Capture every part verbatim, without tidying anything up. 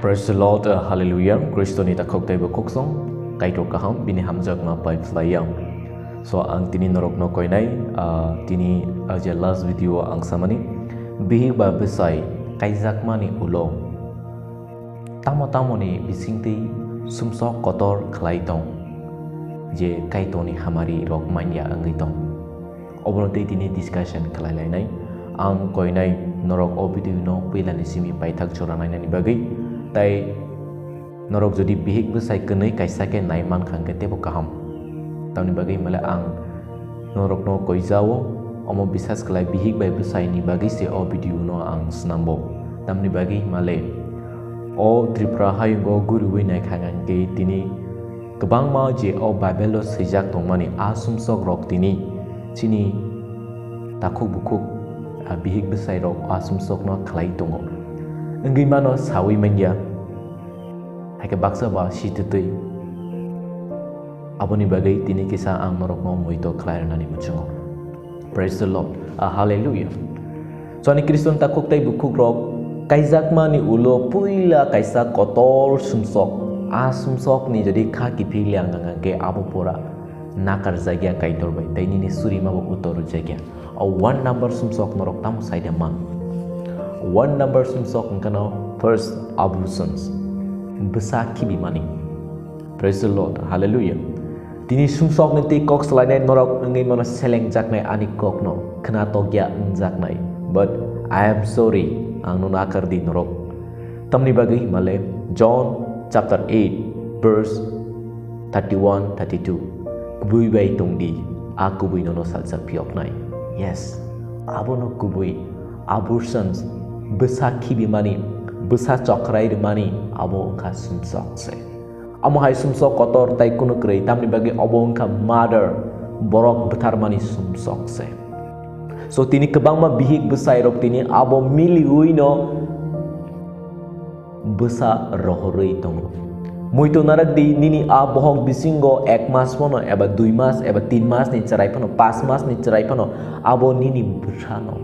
Praise the Lord, uh, hallelujah. Kristoni takhuk tei bukhuk song, Kaitor kaham, bini hamjakma pai phlai ya. So, ang tini norokno koinai, uh, tini, uh, je last video ang samani, bihik ba bwsai kaijakmani ulo tamo tamoni bisingtwi sumsok kotor khlai tong, je Kaitorni hamari rok manya wngwi tong. Obono tei tini discussion khlai lainai. Ang koinai norok o video no puilani simi paithak jora nainani bagwi, tai norok jodi bihik bwsai kwnwi kaisa khe nai mankha hwnkhe teibo kaham. Tamni bagwi himale ang norokno koijao, omo bisas khlai bihik bai bwsaini bagwi se o video no ang swnambo. Tamni bagwi himale o Tripura hayungo guriwi naikha hwnkhe tini kwbangma je o Bible o swijak tongmani a sumsok rok tini chini takhuk bukhuk a bihik bwsai rok a sumsok no khlai tongo. Wngwi mano sawi manya, haikhe baksa ba sitwtwi. Aboni bagwi tini kisa ang norokno muito khlai rwnani muchungo. Praise the Lord. Ah, hallelujah. So, ani Khristian takhuk tei bukhuk rok kaijakmani ulo puila kaisa kotor sumsok. A sumsokni jodi kha kiphil ya wngkha hwnkhe abo pura nakarjakya Kaitor bai, tei nini surima bo utor rwjakya. O one number sumsok norok tamo saida man? One number sumsok wngkhano first abortions, bwsa khibimani. Praise the Lord. Hallelujah. Tini sumsokni tei kok salainai norok wngwi mano selengjaknai ani kokno, khna tokya wngjaknai. But I am sorry, ang nono akar di norok. Tamni bagwi himale John chapter eight verse thirty-one, thirty-two. Kubui bai tongdi, a kubui nono salsa phiyoknai. Yes, abono kubui. Abortions, bwsa khibimani, bwsa chokrai rwmani, abo wngkha sumsok se. Amo hai sumsok kotor tai kunu kwrwi, tamni bagwi obo wngkha murder, borok bwtharmani sumsok se. So tini kwbangma bihik bwsai rok tini abo miliwi no bwsa rohorwi tongo. Muitu narak di nini a bohok bisingo ek mas phano eba dui mas eba tin mas ni chwrai phano, pas mas ni chwrai phano abo nini bwsano.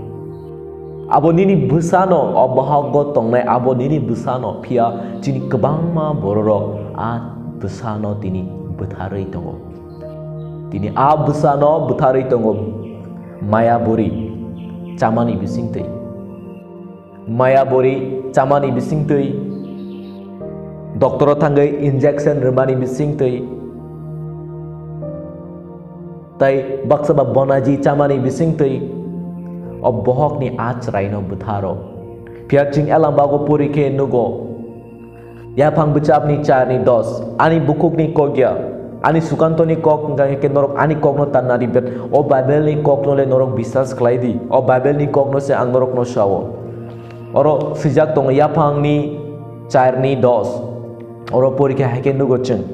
Abo nini bwsano, o bohogo tongnai abo nini bwsano, phiya chini kwbangma bororok a bwsano tini bwtharwi tongo. Tini a bwsano bwtharwi tongo maya buri chamani bisingtwi. Maya buri chamani bisingtwi, doctoro thangwi injection rwmani bisingtwi, tai baksa ba bonaji chamani bisingtwi, o bohokni a chwraino bwtharo. Phiya chwng elambago pori khe nugo, yaphang bwchapni charni dos, ani bukhukni kok ya, ani Sukantoni kok wngkha khe norok ani kokno tanna di, bet o Bible ni kokno le norok biswas khlai di, o Bible ni kokno se ang norokno sao. Oro swijak tongo yaphangni charni dos. Oro porikha hai khe nugo chwng.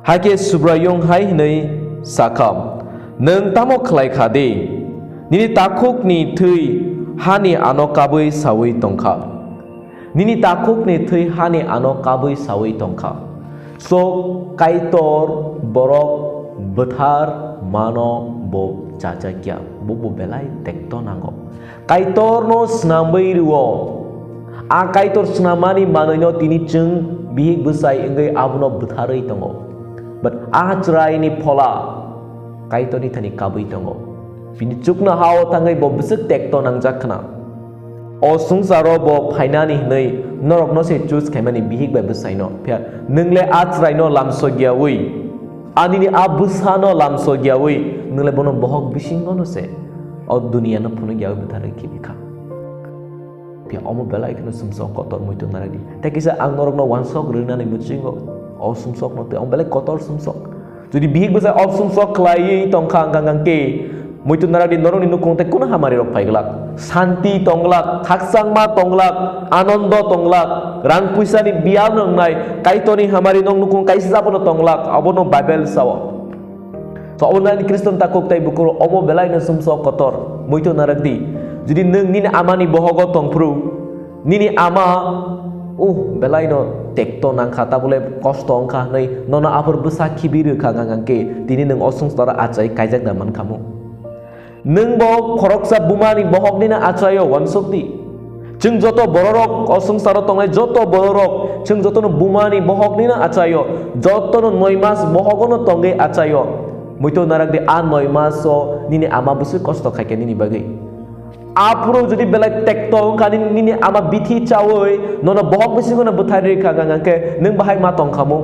Hai khe Subraiyung hai hwnwi sakha, "Nwng tamo khlai kha di? Nini takhukni thwi hani ano kabwi saui tongkha. Nini takhukni thwi hani ano kabwi saui tongkha." So, Kaitor borok bwthar mano bo chajakya, bo bo belai tekto nango. Kaitorno snamwi rwo. A Kaitor snamani manwino tini chwng bihik bwsai wngwi abono bwtharwi tongo. But a chwraini phola Kaitorni thani kabwi tongo. Bini chuknohao thangwi bo bwswk tekto nangjak khna. O swngcharo bo phainani hwnwi norokno se choose khaimani bihik bai bwsaino. Phiya nwng le a chwraino lamsokyawi, anini a bwsano lamsokyawi, nwng le bono bohok bisingono se o duniyano phunukyawi bwtharwi khibi kha. Phiya omo belai kheno sumsok kotor muitu naradi. Tei kisa ang norokno wansok rwnani muchungo o sumsokno tei omo belai kotor sumsok. Jodi bihik bwsai o sumsok khlaiwi tongkha hwnkha hwnkhe, muitu naradi norokni nukhung tei kunu hamari rok phaiglak. Santi tonglak, khakchangma tonglak, anondo tonglak, rang puisani biyal nwngnai, Kaitorni hamari nok nukhung kaisa abono tonglak, abono Bible sao. So, obo nani Khristian takhuk tei bukhuk omo belai no sumsok kotor, muitu narak di. Jodi nwng nini amani bohogo tongphru, nini ama, uh, belai no tekto nangkha, tabule kosto wngkha hwnwi nono aphuru bwsa khibi rwkha hwnkha hwnkhe, tini nwng o swngcharo achai kaijak da mankhamu. Nwng bo khoroksa bumani bohokni no achaio wansuk di. Chwng joto bororok o swngcharo tongnai, joto bororok chwng jotono bumani bohoknino achaio, jotono noi mas bohogono tongwi achaio. Muitu narakdi, a noi maso nini ama bwswk kosto khaikha nini bagwi. Aphuru jodi belai tekto wngkha nini, nini ama bithi chawi nono bohok bisingono bwtharwi rikha, hwnkha hwnkhe nwng bahai ma tongkhamu?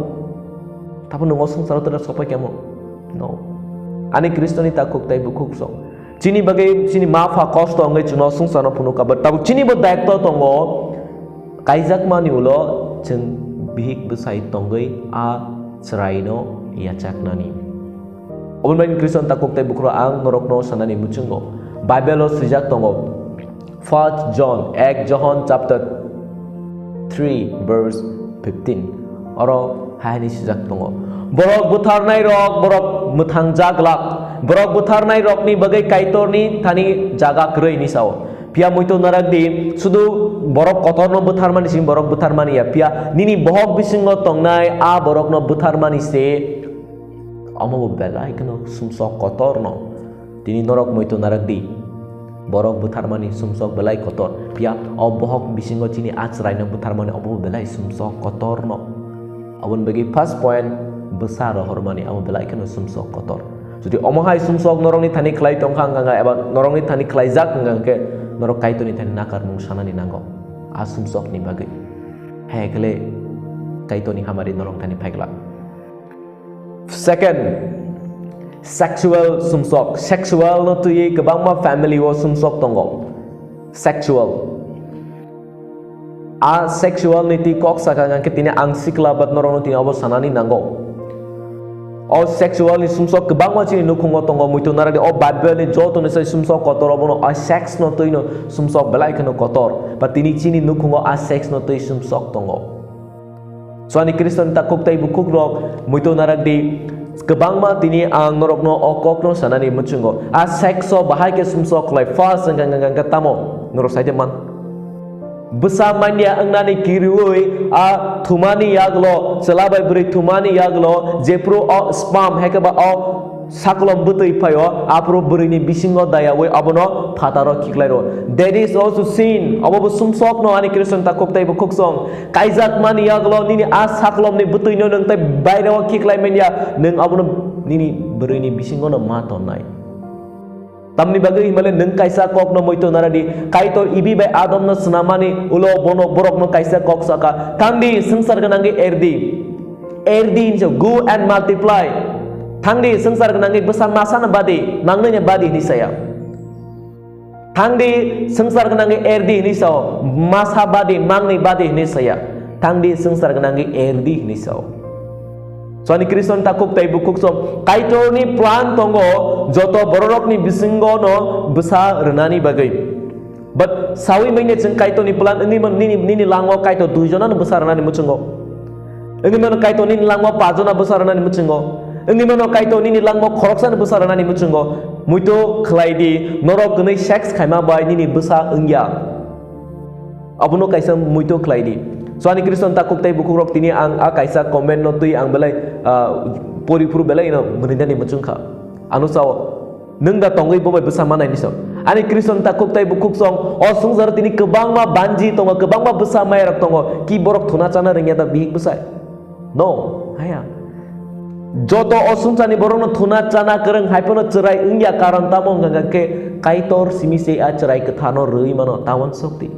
Tabuk nwng o swngcharo tera sopai khamu? No. Ani Khristoni takhuk tei bukhuk song. Chini bagwi chini ma pha kosto wngwi chwngno swngcharno phunukha, but tabuk chini bo daitw tongo, kaijakmani ulo chwng bihik bwsai tongwi a chwraino yachaknani. Oboni bagwi Khristoni takhuk tei bukhuk ang norokno sanani muchungo, Bible-o swijak tongo, First John, ek Johon chapter three verse fifteen. Oro hai hwnwi swijak tongo, "Borok bwtharnairok borok mwthangjak glak, borok bwtharnairokni bagwi Kaitorni thani jaga kwrwi," hinwi sao. Phiya muitu narakdi, sudu borok kotorno bwtharmani simi borok bwtharmani ya, phiya nini bohok bisingo tongnai a borokno bwtharmani se, omo bo belai kheno sumsok kotorno. Tini norok muitu narakdi. Borok bwtharmani sumsok belai kotor. Phiya o bohok bisingo chini a chwraino bwtharmani obo belai sumsok kotorno. Aboni bagwi first point, bwsa rohormani abo belai kheno sumsok kotor. Jodi omo hai sumsok norokni thani khlai tongkha wngkha eba norokni thani khlaijak wngkha hwnkhe norok Kaitorni thani nakarmung sanani nango. A sumsokni bagwi. Hai khle Kaitorni hamari norok thani phaikla. Second, sexual sumsok. Sexual no twiwi kwbangma family o sumsok tongo. Sexual. A sexual ni twi kok saka hwnkhe tini ang sikla, but norokno tini obo sanani nango. O sexual ni sumsok kwbangma chini nukhungo tongo, muitu naradi o Bible ni joto ni sai sumsok kotor obono o sex no twi no sumsok belai kheno kotor. But tini chini nukhungo a sex no twi sumsok tongo. So ani Khristoni takhuk tei bukhuk rok muitu narakdi, kwbangma tini ang norokno o kokno sanani muchungo. A sex o bahai khe sumsok khlai, first wngkha, wngkha, wngkha tamo norok saide man. Bwsa manya wngnani kiriwi a thumani yaglo, chwla bai bwrwi thumani yaglo, jephru o sperm hai khe ba o sakolom bwtwi phaio, aphuru bwrwini bisingo dayawi abono phataro khiklairo. That is also sin. Obo bo sumsokno ani Khristoni takhuk tei bukhuk song. Kaijakmani yaglo nini a sakolomni bwtwino nwng tei baireo khiklai manya, nwng abono nini bwrwini bisingono ma tonnai. Tamni bagwi himale nwng kaisa kokno muitu naradi, Kaitor Ibi bai Adamno swnamani ulo bono borokno kaisa kok saka, "Thangdi, swngchar gwnangwi erdi." Erdi hinwi sao, "Go and multiply." Thangdi, swngchar gwnangwi bwsa masano badi, mangnwino badi hinwi saya. Thangdi, swngchar gwnangwi erdi hinwi sao, masa badi, mangni badi hinwi saya. Thangdi, swngchar gwnangwi erdi hinwi sao. So ani Khristoni takhuk tei bukhuk song, Kaitorni plan tongo, joto bororokni bisingono bwsa rwnani bagwi. But sawi manya chwng Kaitorni plan wngwi man nini, nini lango Kaitor dui jonano bwsa rwnani muchungo. Wngwi mano Kaitor nini lango pajona bwsa rwnani muchungo. Wngwi mano Kaitor nini lango khoroksano bwsa rwnani muchungo. Muitu khlai di, norok kwnwi sex khaima bai nini bwsa wngya. Abono kaisa muitu khlai di. So ani Khristoni takhuk tei bukhuk rok tini ang a kaisa comment no twi ang belai, ah, pori phuru belai no mwnwi nani muchung kha. Ano sao. Nwng da tongwi bo bai bwsa manai ni song. Ani Khristoni takhuk tei bukhuk song, o swngcharo tini kwbangma banji tongo, kwbangma bwsa maya rok tongo. Ki borok thuna chana rwngya da bihik bwsai? No, haya. Joto o swngcharni borokno thuna chana kwrwng hai phano chwrai wngya, karon tamo wngkha khe Kaitor simi se a chwrai kwthano rwi mano, ta uansuk di.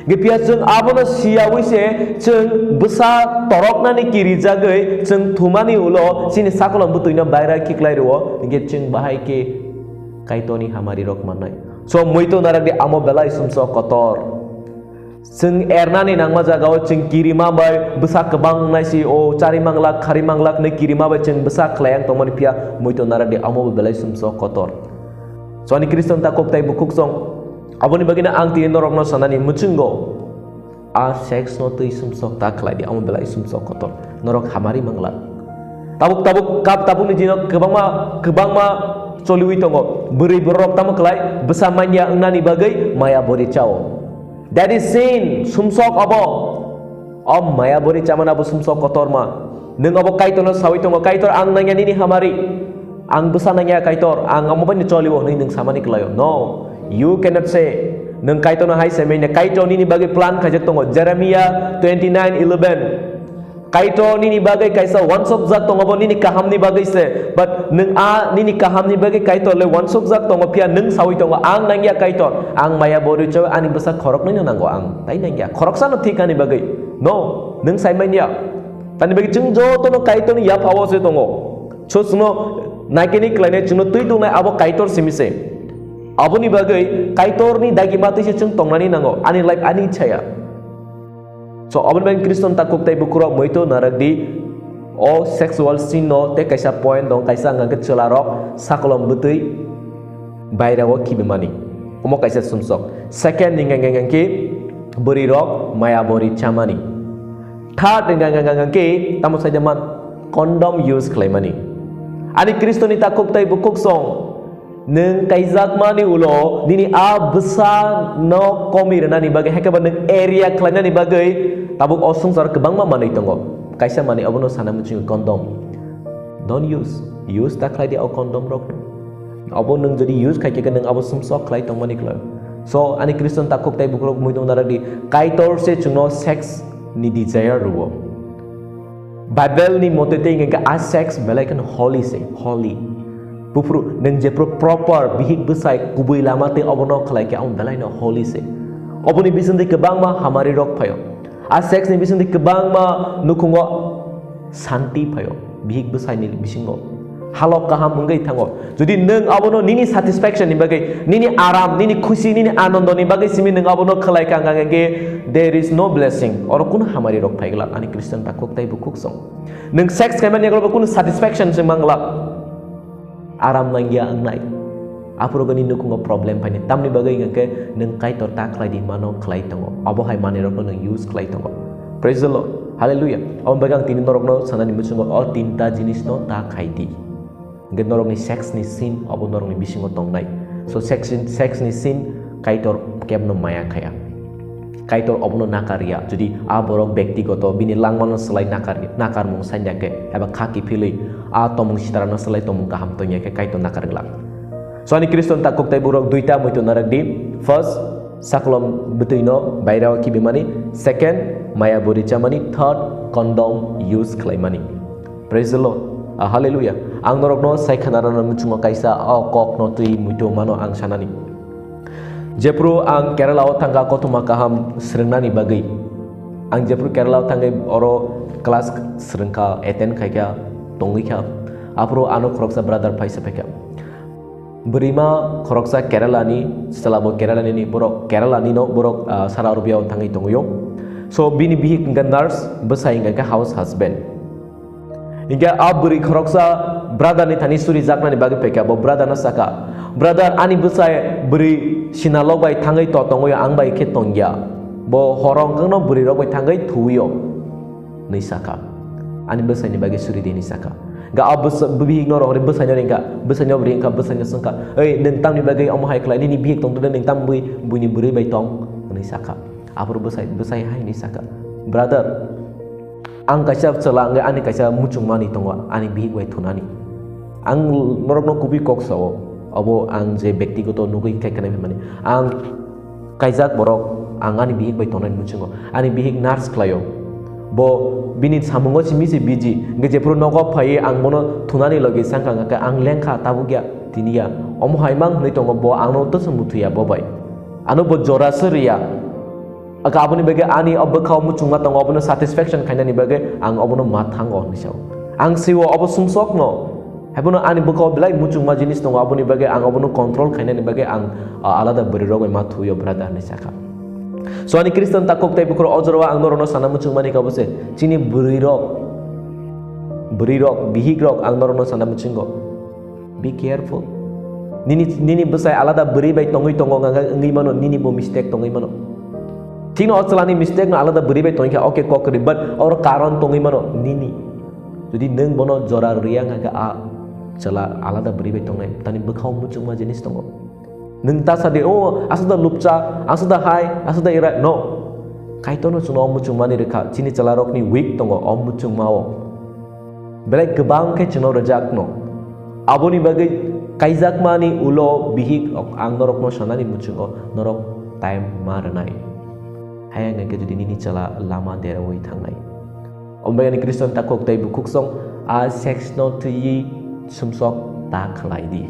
Hingke phiya chwng abono siyawi se chwng bwsa toroknani kirijagwi chwng thumani ulo chini sakolom bwtwino baira khiklai rwo, hingke chwng bahai khe Kaitorni hamari rok mannai. So, muitu narakdi amo belai sumsok kotor. Chwng ernani nangma jagao chwng kirima bai bwsa kwbang naisi o chari manglak, khari manglak hwnwi kirima bai chwng bwsa khlai ang tongmani phiya muitu narakdi amo bo belai sumsok kotor. So, ani Khristan takhuk tei bukhuk song, aboni bagwino ang tini norokno sanani muchungo. A sex no twi sumsok ta khlai di, amo belai sumsok kotor. Norok hamari manglak. Tabuk, tabuk, kap, tabukni dino kwbangma, kwbangma choliwi tongo. Bwrwi borok tamo khlai, bwsa manya wngnani bagwi maya bori chao. That is sin, sumsok abo. O maya bori chamani abo sumsok kotorma. Nwng abo Kaitorno sawi tongo, "Kaitor, ang nangya nini hamari. Ang bwsa nangya, Kaitor, ang amo bai ni choliwo," hwnwi nwng samani kwlaio. No, you cannot say. Nwng Kaitorno hai sai manya, Kaitor nini bagwi plan khaijak tongo. Jeremiah twenty nine eleven. Kaitor nini bagwi kaisa wansokjak tongo, bo nini kahamni bagwi se. But nwng a nini kahamni bagwi Kaitor le wansokjak tongo, phiya nwng saui tongo, "Ang nangya Kaitor, ang maya bori chao, ani bwsa khoroknwino nango ang, tai nangya, khoroksano thik ani bagwi." No, nwng sai manya. Tani bagwi chwng jotono Kaitorni yaphao se tongo. So chwngno naikeni khlainai, chwngno twi tongnai abo Kaitor simi se. Aboni bagwi Kaitorni dagima twi se chwng tongnani nango, ani life ani ichha ya. So, aboni bagwi Khriston takhuk tei bukhurok muitu narak di, o sexual sin no tei kaisa point dong, kaisa hwnkha khe chwlarok sakolom bwtwi bairao khibimani. Omo kaisa sumsok. Second ni hwnkha khe bwrwirok maya bori chamani. Third ni hwnkha khe tamo sai de man, condom use khlaimani. Ani Khristoni takhuk tei bukhuk song, nwng kaijakmani ulo nini a bwsa no komi rwnani bagwi, haikhe ba nwng area khlainani bagwi tabuk o swngcharo kwbangma manwi tongo. Kaisa manwi obono sana muchungo condom. Don't use. Use ta khlai di o condom rok. Obo nwng jodi use khai khe nwng abo sumsok khlai tongmani kwlai. So ani Khristan takhuk tei bukhurok mui tong narwk di, Kaitor se chwngno sex ni desire rwo. Bible ni mote tei hwnkhe a sex belai kheno holy se, holy. Buphuru nwng jephuru proper bihik bwsai kubui lama tei obono khlai khe, omo belai no holy se. Oboni bisingtwi kwbangma hamari rok phaio. A sex ni bisingtwi kwbangma nukhungo santi phaio bihik bwsai ni bisingo. Halok kaham wngwi thango. Jodi nwng abono nini satisfaction ni bagwi, nini aram, nini khusi, nini anondo ni bagwi simi nwng abono khlai kha, hwnkha khe there is no blessing. Oro kunu hamari rok phai glak ani Christian takhuk tei bukhuk song. Nwng sex khaimani yagulo bo kunu satisfaction se mang glak. Aram nangya wngnai. Aphuru gani nukhungo problem phaini. Tamni bagwi hwnkha khe nwng Kaitor ta khlai di mano khlai tongo. Abo hai manwi rokno nwng use khlai tongo. Praise the Lord. Hallelujah. Abo bagwi ang tini norokno sanani muchungo o tinta jinisno ta khai di. Hwnkhe norokni sex ni sin obo norokni bisingo tongnai. So sex, sex ni sin Kaitor kebno maya khaya. Kaitor obono nakar ya. Jodi a borok bektigoto bini langmano slai nakar, nakarmung sanya khe eba kha kiphilwi a tomung sitarano slai tomung kaham tongya khe Kaitor nakar glak. So ani Khristan takhuk tei borok duita muitu narak di. First, sakolom bwtwino bairao kibimani. Second, maya bori chamani. Third, condom use khlaimani. Praise the Lord. Ah, hallelujah. Ang norokno sai khna rwna muchungo kaisa o kokno twi muitu mano ang sanani. Jephru ang Kerala o thangkha kothoma kaham srwngnani bagwi. Ang jephru Kerala o thangwi oro class srwngkha, attend khaikha, tongwikha. Aphuru ano khoroksa brother phaisa phaikha. Bwrwima khoroksa Kerala ni, chwla bo Kerala ni, borok Kerala ni no, borok, ah, Saudi Arabia o thangwi tongwi o. So bini bihik hwnkha nurse, bwsai hwnkha khe house husband. Hingke a bwrwi khoroksa brother ni thani suri jaknani bagwi phaikha, bo brother no saka, "Brother, ani bwsai bwrwi sinalok bai thangwi to tongwi ang bai khe tongya. Bo horo hwnkhe no bwrwi rok bai thangwi thuwi o," hinwi saka. "Ani bwsai ni bagwi suri di," hinwi saka. Ga a bwsa-, bihik no rohorwi bwsai no ringkha, bwsai no bwrwi wngkha, bwsai no swngkha, "Oi, nwng tamni bagwi omo hai khlai, nini bihik tongtode, nwng tam bwi buini bwrwi bai tong?" hinwi saka. Aphuru bwsai, bwsai hai hinwi saka, "Brother, ang kaisa chwla wngwi ani kaisa muchungmani tongo, ani bihik bai thunani. Ang norokno kubui kok sao, obo ang je bektigoto nugwi khe khwnai phaimani. Ang kaijak borok, ang ani bihik bai tongnani muchungo. Ani bihik nurse khlaio. Bo bini samungo simi se busy. Hwnkhe jephuru nogo phaiwi ang bono thunani logi sangkha, hwnkhe ang lengkha, tabukya, tiniya. Omo hai mang hwnwi tongo, bo angno twiso muthuya bo bai. Ano bo jora se riya." Aka aboni bagwi ani o bwkhao muchungma tongo, obono satisfaction khainani bagwi ang obono ma thango hinwi sao. Ang siwo obo sumsokno, haibono ani bwkhao belai muchungma jinis tongo, aboni bagwi ang obono control khainani bagwi ang, ah, alada bwrwi rok bai ma thuyo brother hinwi sakha. So ani Christian takhuk tei bukhuk o jorao ang norokno sana muchungmani kha obo se, chini bwrwi rok, bwrwi rok, bihik rok ang norokno sana muchungo. Be careful. Nini, nini bwsai alada bwrwi bai tongwi tongo, hwnka khe wngwi mano, nini bo mistake tongwi mano. Thikno o chwlani mistake no alada bwrwi bai tongwi kha, okay, kok kwrwi, but oro karon tongwi mano, nini. Jodi nwng bono jora rwya, hwnka khe a chwla alada bwrwi bai tongnai, tani bwkhao muchungma jinis tongo. Nwng ta sa di, "O, aswk da lupcha, aswk da hai, aswk da erai," no. Kaitorno chwngno o muchungmani rwkha, chini chwlarokni weak tongo, o muchungmao. Belai kwbang khe chwngno rwjakno. Aboni bagwi kaijakmani ulo bihik ang norokno sanani muchungo norok time ma rwnai. Hai wngkha khe jodi nini chwla lama deraui thangnai. Omo bagwi ani Khriston takhuk tei bukhuksong a sex no twiwi sumsok ta khlai di.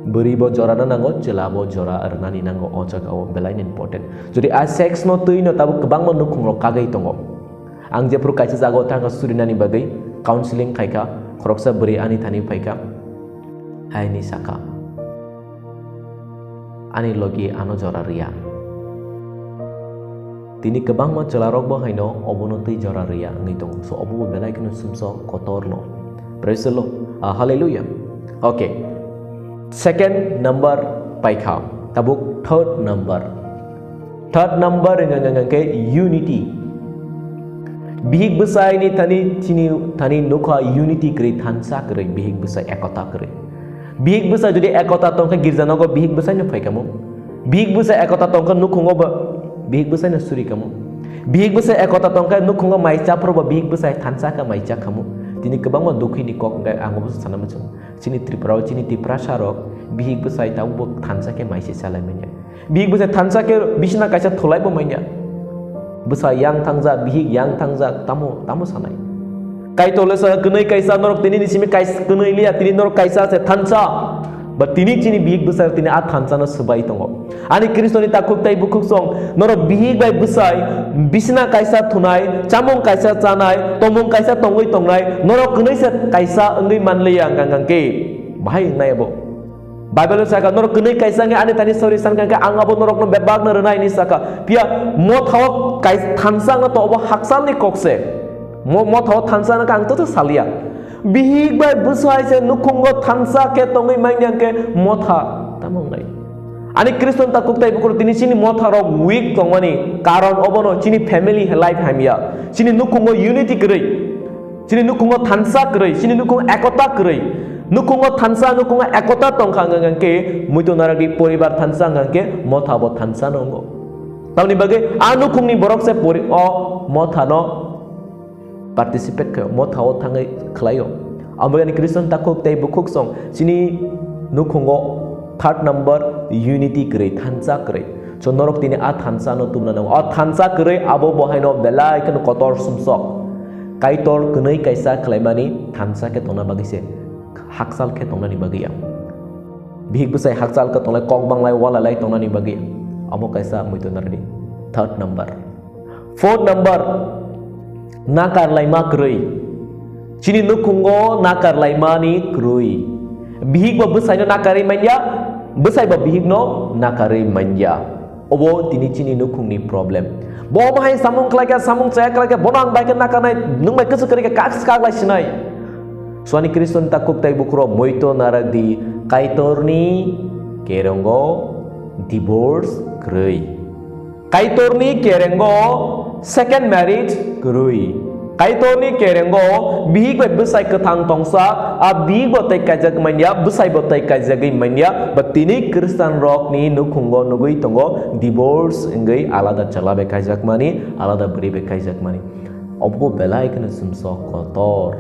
Bwrwi bo jora no nango, chwla bo jora rwnani nango, o jaga o belai no important. Jodi a sex no twi no tabuk kwbangma nukhung rok kagwi tongo. Ang jephru kaisa jaga o thangkha surinani bagwi counseling khaikha, khoroksa bwrwi ani thani phaikha, haini sakha, ani logi ano jora rwya. Tini kwbangma chwlarokbo haino obono twi jora rwya wngwi tongo. So, obo bo belai kheno sumsok kotorno. Praise the Lord. Ah, hallelujah. Okay. Second number paikha. Tabuk third number. Third number wngkha, wngkha khe unity. Bihik bwsaini thani chini thani nukha unity kwrwi, thansa kwrwi, bihik bwsai ekota kwrwi. Bihik bwsai jodi ekota tongkha girja nogo bihik bwsai no phaikamo. Bihik bwsai ekota tongkha nukhungo bo bihik bwsai no suri kamo. Bihik bwsai ekota tongkha nukhungo mai chaphuru bo bihik bwsai thansa kha mai chakhamo. Tini kwbangma dukhini kok wngkha ang obo sana muchung. Chini Tripura o chini Tiprasa rok bihik bwsai tabuk bo thansa khe mai se chalai manya. Bihik bwsai thansa khe bisina kaisa thulai bo manya. Bwsai yang thangja, bihik yang thangja, tamo, tamo sanai. Kaitor le sa kwnwi kaisa norok tini ni simi kaisa kwnwi liya, tini norok kaisa se thansa. Ba tini chini bihik bwsai tini a thansa no swbai tongo. Ani Khristo ni takhuk tei bukhuk song, norok bihik bai bwsai, bisina kaisa thunai, chamung kaisa chanai, tomung kaisa tongwi tongnai, norok kwnwi se kaisa wngwi manliya hwnkha hwnkha khe. Bahai wngnai abo. Bible o sakha, norok kwnwi kaisa wngwi ani thani sori san kha, ang abo norokno bebakno rwnai hinwi sakha. Phiya motha o kai-, thansa wngna to obo hakchalni kok se. Mo-, motha o thansa wngkha ang to, to salia. Bihik bai bwsai se nukhungo thansa khe tongwi manya khe motha tamo wngnai. Ani Khriston takhuk tei bukhuk tini chini motha rok weak tongmani karon obono chini family life hamya. Chini nukhungo unity kwrwi. Chini nukhungo thansa kwrwi, chini nukhungo ekota kwrwi. Nukhungo thansa, nukhungo ekota tongkha hwnkha hwnkhe, muitu narwkdi poribar thansa hwnkha hwnkhe, motha bo thansa no wngo. Tamni bagwi a nukhungni borok se pori-, o motha no participate khaio, motha o thangwi khlaio. Amo ani Khriston takhuk tei bukhuk song chini nukhungo third number unity kwrwi, thansa kwrwi. So norok tini a thansa no tubuna nango. O thansa kwrwi abo bo haino belai kheno kotor sumsok. Kaitor kwnwi kaisa khlaimani thansa khe tongna bagwi se, hakchal khe tongnani bagwi ya. Bihik bwsai hakchal khe tonglai, kok banglai, walalai tongnani bagwi ya. Amo kaisa muitu narwkdi. Third number. Fourth number, nakar laima kwrwi. Chini nukhungo nakar laimani kwrwi. Bihik bo bwsaino nakarwi manya, bwsai bo bihikno nakarwi manya. Obo tini chini nukhungni problem. Bo omo hai samung khlaikha, samung chaya khlaikha, bono ang bai khe nakarnai, nwng bai kwchwk kwrwi khe kak, kaklai sinai. Swani Khriston takhuk tei bukhuk rok muitu narwkdi, Kaitorni kerongo divorce kwrwi. Kaitorni kerengo second marriage kwrwi. Kaitorni kerengo bihik bai bwsai kwthang tongsa, a bihik bo tei kaijak manya, bwsai bo tei kaijagwi manya, ba tini Khristan rokni nukhungo nugwi tongo divorce wngwi alada chwla bai kaijakmani, alada bwrwi bai kaijakmani. Obo belai kheno sumsok kotor.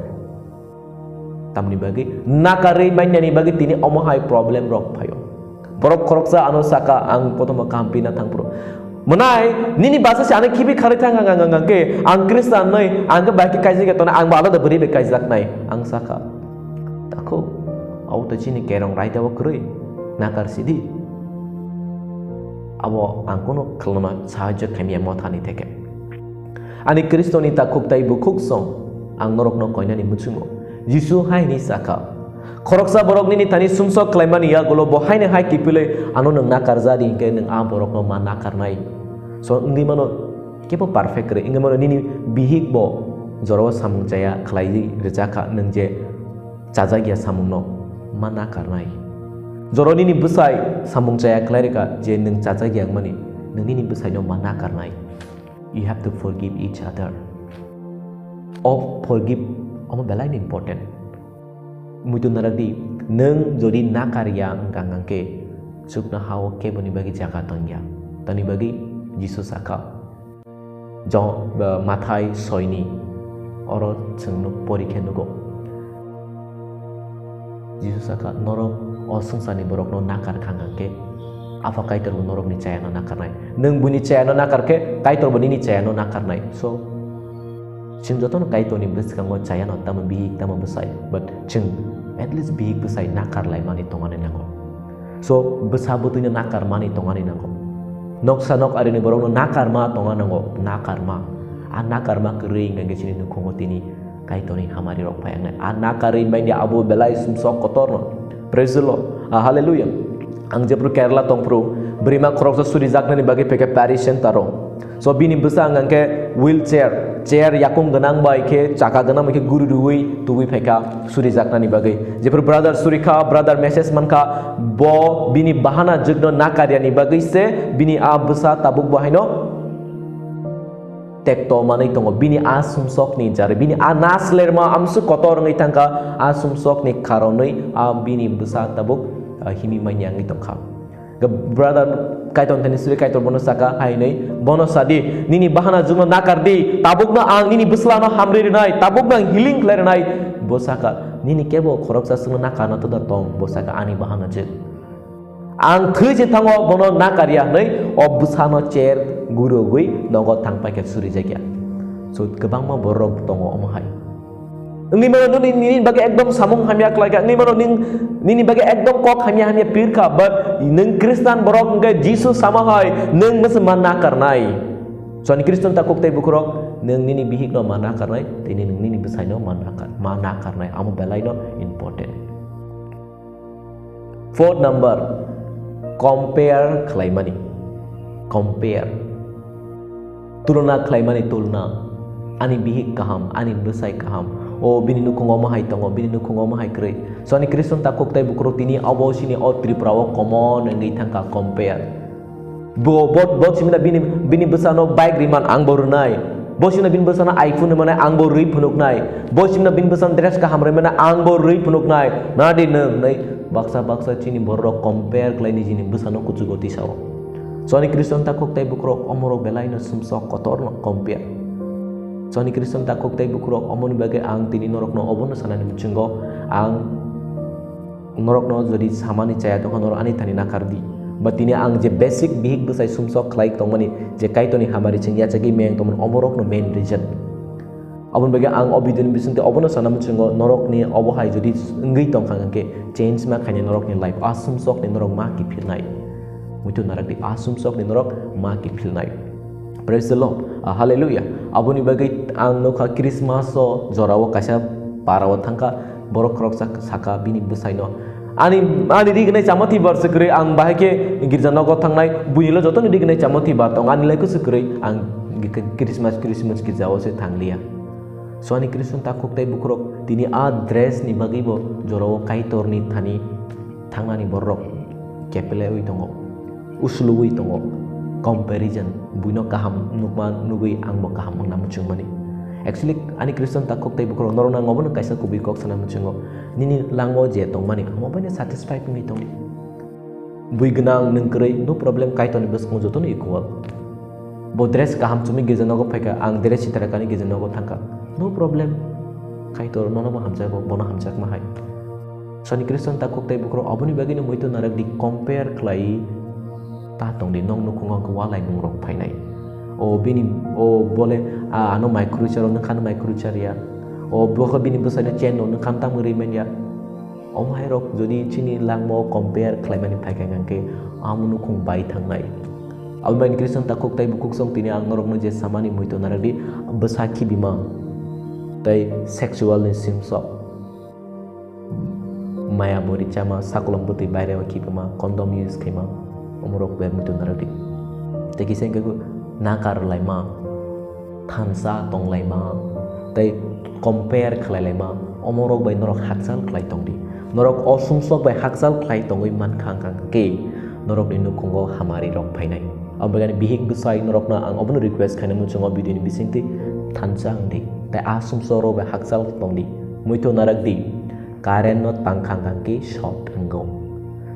Tamni bagwi nakarwi manyani bagwi tini omo hai problem rok phaio. Borok khoroksa ano saka, "Ang kotorma kaham pina thangphuru." Mwnai, nini basa se ano khibi kharwi thang ang, ang, ang, ang khe, ang Khristan nai, ang khe bai khe kaijak ya tongnai, ang bo alada bwrwi bai kaijaknai, ang saka. Takhu, abo to chini kerong raida o kwrwi, nakar sidi. Abo ang kono khlama sahajyo khaimya mothani theke. Ani Khristoni takhuk tei bukhuk song ang norokno koinani muchungo. Jisu hai hwnwi sakha, "Khoroksa borok nini thani sumsok khlaimani yagulo bo haino hai kiphilwi ano nwng nakar ja di, hinkhe nwng a borokno ma nakarnai." So, wngwi mano kebo perfect kwrwi, wngwi mano nini bihik bo jorao samung chaya khlaiwi rwjakha, nwng je chajak ya samungno ma nakarnai. Joro nini bwsai samung chaya khlai rwkha je nwng chajak ya wngmani, nwng nini bwsaino ma nakarnai. You have to forgive each other. O forgive omo belai ni important. Muitu narak di, nwng jodi nakar ya wngkha hwnkhe chukno ha-o keboni bagwi jaga tong ya. Tamni bagwi Jisu sakha, Jo-, ba, Mathai soini oro chwngno pori khe nugo. Jisu sakha, "Norok o swngcharni borokno nakar kha hwnkhe, Apha Kaitor bo norokni chayano nakarnai. Nwng buini chayano nakar khe Kaitor bo nini chayano nakarnai. So, chwng jotono Kaitorni bwskango chayano tamo bihik tamo bwsai. But chwng at least bihik bwsai nakar laimani tongani nango. So, bwsa bwtwino nakar mani tongani nango. Noksa nok arini borokno nakar ma tonga nango, nakar ma. A nakar ma kwrwi hwnkhe chini nukhungo tini Kaitorni hamari rok phai wngnai. A nakar ri manya abo belai sumsok kotorno. Praise the Lord. Ah, hallelujah. Ang jephru Kerala tongphru, bwrwima khoroksa surijaknani bagwi phaikha parish center o. So bini bwsa hwnkha khe wheelchair, chair yakung gwnang bai khe chaka gwnang bai khe guri rwui tubui phaikha surijaknani bagwi. Jephru brother surikha, brother message mankha, bo bini bahana jwkno nakarya ni bagwi se bini a bwsa tabuk bo haino tekto manwi tongo. Bini a sumsokni jari, bini a naslerma amswk kotor wngwi thangkha, a sumsokni karonwi a bini bwsa tabuk, ah, himwi manya wngwi tongkha. Brother Kaitor thani suri Kaitor bono saka hai hinwi, bono sadi, "Nini bahana jwkno nakar di, tabukno ang nini bwslano hamri rwnai, tabukno ang healing khlai rwnai." Bo saka, "Nini kebo khoroksa swkno nakarna toda tong?" Bo saka, "Ani bahana jwk." Ang thwi se thango bono nakarya hinwi o bwsano chair gurogwi nogo thangpai khe surijakya. So kwbangma borok tongo omo hai. Wngwi mano nini, nini bagwi ekdom samung hamya khlaikha, wngwi mano ning, nini bagwi ekdom kok hamya hamya pirkha, but nwng Khristan borok hwnkhe Jisu sama hai nwng bwswk ma nakarnai. So ani Khristan takhuk tei bukhurok nwng nini bihikno ma nakarnai, tei nwng nini bwsaino ma nakar-, ma nakarnai, amo belaino important. Fourth number, compare khlaimani. Compare. Tulona khlaimani tulona. Ani bihik kaham, ani bwsai kaham. O bini nukhungo omo hai tongo, bini nukhungo omo hai kwrwi. So ani Khristan takhuk tei bukhurok tini obo sini o Tripura o common wngwi thangkha compare. Bo, bo, bo simina bini, bini bwsano bike riman ang bo rwnai. Bo simina bini bwsano iPhone rimanai ang bo rwi phunuknai. Bo simina bini bwsano dress kaham rimanai ang bo rwi phunuknai. Nadi nwng, nai baksa baksa chini borok compare khlai nijini bwsano kuchugo tisao. So ani Khristan takhuk tei bukhurok omorok belaino sumsok kotorno compare. So ani Khristan takhuk tei bukhurok omoni bagwi ang tini norokno obono sanani muchungo ang Norokno jodi samani chaya tongkha, norok ani thani nakar di. Ba tini ang je basic bihik bwsai sumsok khlai tongmani, je Kaitorni hamari chwng yachagwi meng tongmani, omorokno main reason. Aboni bagwi ang o video ni bisingtwi obono sana muchungo, norokni obo hai jodi wngwi tongkha hwnkhe change ma khainai norokni life, a sumsokni norok ma kiphilnai. Muitu narakdi, a sumsokni norok ma kiphilnai. Praise the Lord. Ah, hallelujah. Aboni bagwi ang nukha Christmas o jorao kaisa parao thangkha, borok khoroksa saka bini bwsaino, "Ani, ani ri gwnai chama thibar se kwrwi, ang bahai khe girja nogo thangnai, buini lo jotoni ri gwnai chama thibar tong, ani lai kwswk kwrwi, ang gi-, Christmas, Christmas girjao se thangliya." So ani Christian takhuk tei bukhurok tini a dress ni bagwi bo jorao Kaitorni thani thangnani borok kepelewi tongo, usluwi tongo, comparison, buino kaham nukma nugwi angbo kaham wngna muchungmani. Actually, ani Christian takhuk tei bukhurok norokno ang obono kaisa kubui kok sana muchungo, nini langmao je tongmani, amo baino satisfied wngwi tong. Bui gwnang nwng kwrwi, no problem, Kaitorni bwskango jotono equal. Bo dress kaham chumui girja nogo phaikha, ang dress sitara kanwi girja nogo thangkha, no problem, Kaitor nono bo hamjakgo, bono hamjakma hai. Soni Khristan takhuk tei bukhurok oboni bagwino muitu narakdi compare khlai ta tongdi, nok nukhungo hwnkhe walai mungrok phainai. O bini, o bole, a, ano mai khurui charo, nwkha ano mai khurui charya. O bokhe bini bwsaino chain rok nwkha ano tamo rwi manya. Omo hai rok jodi chini langmao compare khlaimani phaikha hwnkhe amo nukhung bai thangnai. Aboni bagwi Khristan takhuk tei bukhuk song tini ang norokno je samani muitu narakdi, bwsa khibima tei sexual ni simsok. Maya bori chama, sakolom bwtwi baireo khibima, condom use khaima, omorok bai muitu narwdi. Tei kisa hwnkhe nakar laima, thansa tong laima, tei compare khlai laima, omorok bai norok hakchal khlai tongdi. Norok o sumsok bai hakchal khlai tongwi mankha hwnkhe norokni nukhungo hamari rok phainai. Aboni bagwi bihik bwsai norokno ang obono request khainai muchungo video ni bisingtwi thansa wngdi. Tei a sumsok rok bai hakchal tongdi. Muitu narakdi. Current no tangkha hwnkhe short wngo.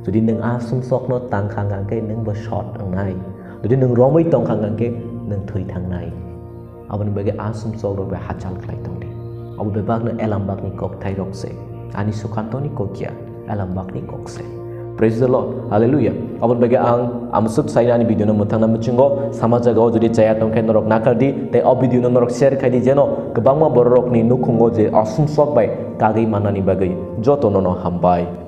Jodi nwng a sumsok no tangkha hwnkhe nwng bo short wngnai. Jodi nwng romwi tongkha hwnkhe nwng thwi thangnai. Aboni bagwi a sumsok rok bai hachal khlai tongdi. Abo bebakno elambakni kokthai rok se. Ani Sukantoni kok ya, elambakni kok se. Praise the Lord. Hallelujah. Aboni bagwi ang amsuk saina ani video no mwthangna muchungo sama jagao jodi chaya tongkhe norok nakardi tei o video no norok share khaidi jeno kwbangma bororokni nukhungo je asumsok bai kagwi mannani bagwi jotono no hambai.